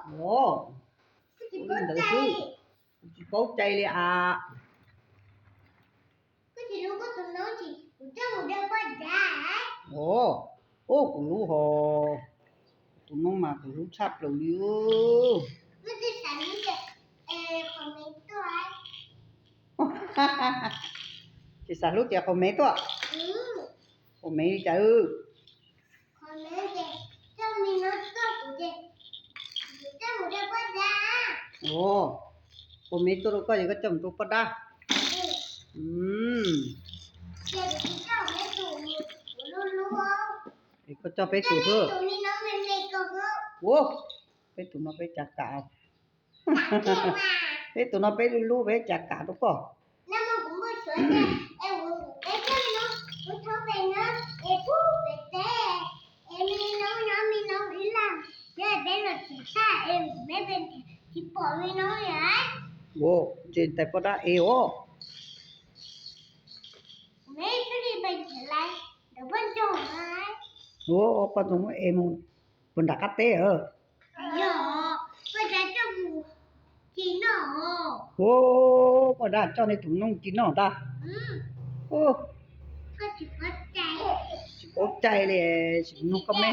Ua li ntawd xwb, kuv tsis paub cai li as. Ua, ua kuv hlub hos, tus noob mas kuv hlub tshaj plaws li. Tsis xav hlub ces qhov mev tuaj. Qhov mev li cas? Ua, qhov mev tuaj rau koj ces koj coj mus rau poj dab. Es koj coj peb tus xwb. Ua, peb tus no peb cas kam. Peb tus no peb hlub hlub peb cas kam rau koj. Ua, ntses ntais poj dab es os. Ua, poj ntxoog es mus puag nram qab teb. Ua, poj dab coj nej tus noob ci noj ntag. Tsis paub cai li, tsis nug koj me.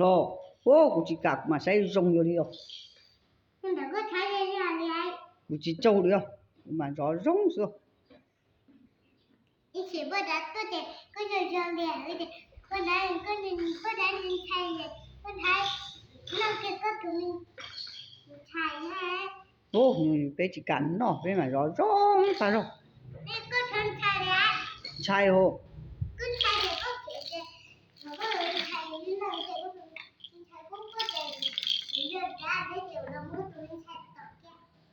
Los, ua kuv tsis kam, kuv mam saib zoo yog li os. Kuv tsis tsaug li os, kuv mam zov zoo xwb. Ub, peb tsis kam noj, peb mam zov zoo tag zog. Ntshai hos.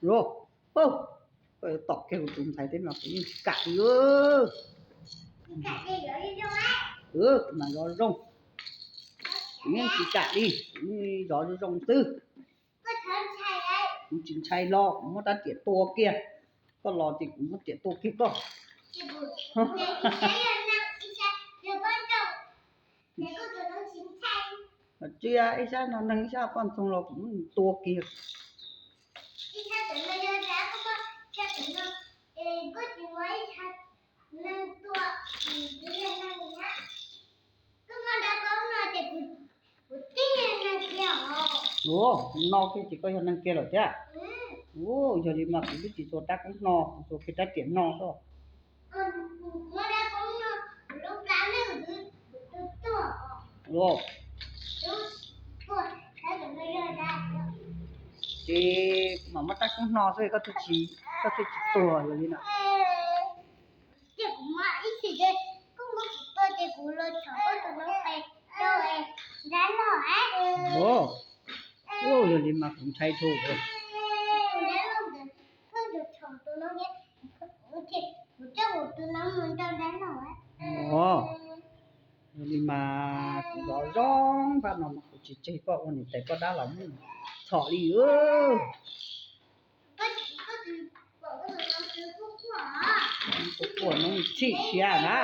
Los, koj yuav tom kiag kuv tus ntxhais teb mas kuv yeej tsis kam li. Kuv mam zov zoo, kuv yeej tsis kam li, kuv zov zoo zoo xwb. Kuv tsis ntshai los kuv muab rab riam tua kiag, koj los ces kuv muab riam tua kiag koj. Tsis, ib sab no neeg ib sab poj ntxoog los kuv muab nws tua kiag. Ua, no kiag ces koj yog neeg kiag lawm thiab. Ua, yog li mas kuv twb tsis txua rab koob hno, kuv txua kiag rab riam no xwb. Ces kuv mam muab rab koob hno xwb, koj thiaj tsis tuag yog li no. Ua, yog li mas kuv ntshai dhau. Ua, yog li mas kuv zov zoo pab no mas kuv tsis tseg koj ua niam tais poj dab los mus txhom li. Kuv quaj no txhim thiab na.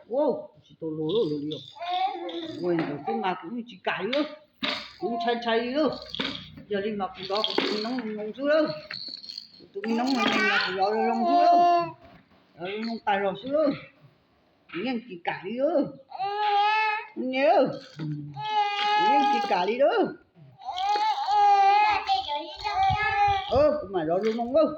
Ua, tsis tau luag li os. Ua ntawd xwb mas kuv yeej tsis kam li, kuv ntshai ntshai li. Yog li mas kuv zov kuv tus me noob zoo xwb lawm. Kuv tus me noob me me mas kuv zov zoo xwb lawm, zov zoo tag zog xwb lawm. Kuv yeej tsis kam li. Kuv yeej tsis kam li lawm. Kuv mam zov zoo lawm.